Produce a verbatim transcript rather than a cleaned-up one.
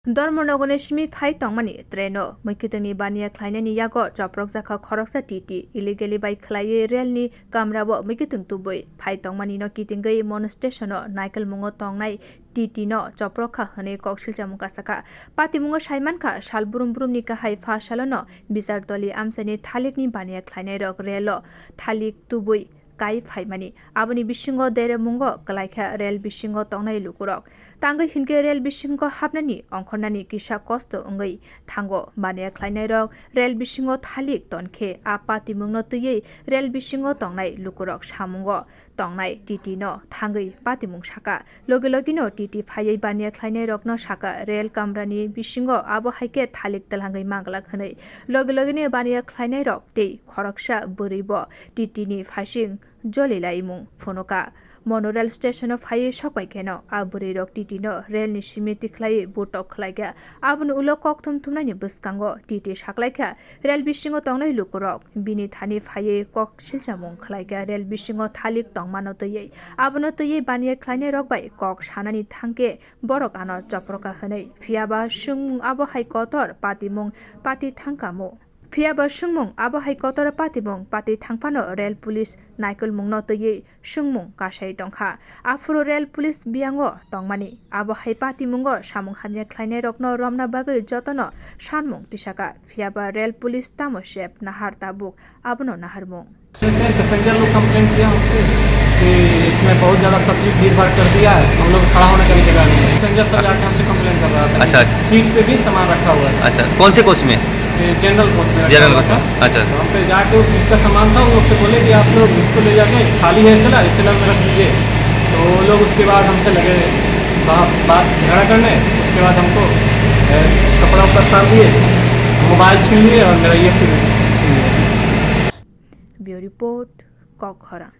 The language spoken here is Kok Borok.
Dharmanagorni simi phai tongmani traino mwkhitwngni baniya khlainani yago choprokjakha khoroksa T T. Illegally bai khlaiwi relni kamrao mwkhitwng tubui phai tongmanino kitingwi Mono stationo naikolmungo tongnai T T no choprokha hwnwi kok silchamung kasakha. Patimungo saimankha, sal brum brumni kahai pha salono bichar toli amchaini thalikni baniya khlainairok relo thalik tubui kai phaimani. Aboni bisingo deremungo kwlaikha rel bisingo tongnai lukurok. Tangwi hinkhe rel bisingo hapnani ongkhornani kisa kosto wngwi thango. Baniya khlainairok rel bisingo thalik tonkhe a patimungno twiwi rel bisingo tongnai lukurok samungo tongnai T T no thangwi patimung saka. Logi logino T T phaiwi baniya khlainairokno saka rel kamrani bisingo abo hai khe thalik twlangwi manglak hwnwi. Logi logini baniya khlainairok tei khoroksa bwrwibo T T ni phaising jolilaimung phunuka. Mono rel stationo phaiwi sokbai kheno a bwrwirok T T no relni simi tikhlaiwi butok khlaikha. Aboni ulo kok thum thumnaini bwskango T T saklaikha rel bisingo tongnai lukurok bini thani phaiwi kok silchamung khlaikha rel bisingo thalik tongmano twiwi. Abono twiwi baniya khlainairok bai kok sanani thangkhe borok ano choproka hwnwi. Phiyaba swngmung abo hai kotor patimung pati thangkamo. Phiyaba swngmung abo hai kotor patimung pati thangphano rel police naikolmungno twiwi swngmung kasai tongkha. Aphuru rel police biyango tongmani abo hai patimungo samung hamya khlainairokno romna bagwi jotono sanmung tisaka. Phiyaba rel police tamo sep nahar tabuk abono naharmung. Passenger लोग कंप्लेन किया हमसे कि इसमें बहुत ज़्यादा सब्जी भीड़ भाड़ कर दिया है, हम लोग खड़ा होने का भी जगह नहीं है। पैसेंजर सब जाके हमसे कंप्लेन कर रहा था कि अच्छा, अच्छा। सीट पे भी सामान रखा हुआ है। अच्छा, कौन से कोच में? ये जनरल कोच में रखा जनरल हुआ कोच था। में, अच्छा। तो हम पे जाके उस जिसका सामान था, उन लोग से बोले कि आप लोग इसको ले जाके खाली है एसएलआर, एसएलआर में रख दीजिए। तो वो लोग उसके बाद हमसे लगे बा-, बात झगड़ा करने। उसके बाद हमको, ए, कपड़ा उपड़ा उतार दिए, मोबाइल छीन लिए और मेरा ये फिर छीन लिया। Bureau Report, Kokkhorang.